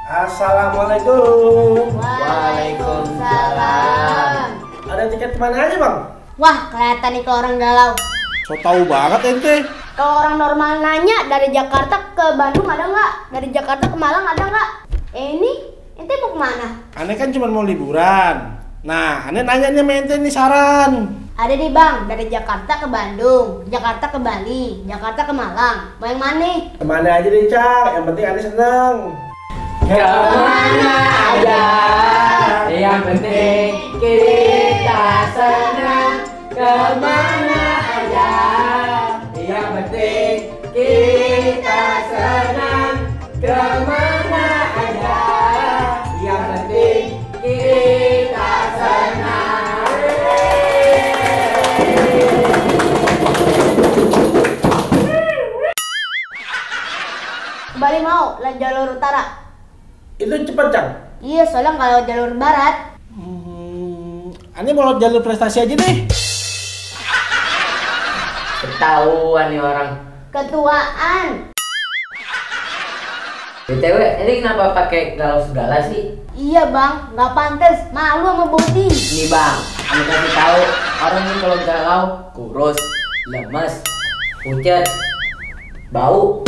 Assalamualaikum. Waalaikumsalam. Ada tiket kemana aja bang? Wah, kelihatan nih kalau orang galau. So tahu banget ente. Kalau orang normal nanya dari Jakarta ke Bandung ada nggak? Dari Jakarta ke Malang ada nggak? Ini ente mau kemana? Aneh kan cuma mau liburan. Nah, aneh nanya nih sama ente nih saran. Ada nih bang, dari Jakarta ke Bandung, Jakarta ke Bali, Jakarta ke Malang. Mau yang mana? Kemana aja deh Cak, yang penting aneh seneng. Kemana aja, yang penting kita senang. Kemana aja, yang penting kita senang. Kemana aja, yang penting kita senang. Bali mau, lah jalur utara. Itu cepet Cak. Iya, soalnya kalau jalur barat. Aneh mau jalur prestasi aja deh. Ketahuan nih orang. Ketuaan. BTW, ini kenapa pakai galau segala sih? Iya bang, nggak pantas. Malu sama Budi. Nih bang, kamu kasih tahu orang ini kalau galau kurus, lemes, pucat, bau.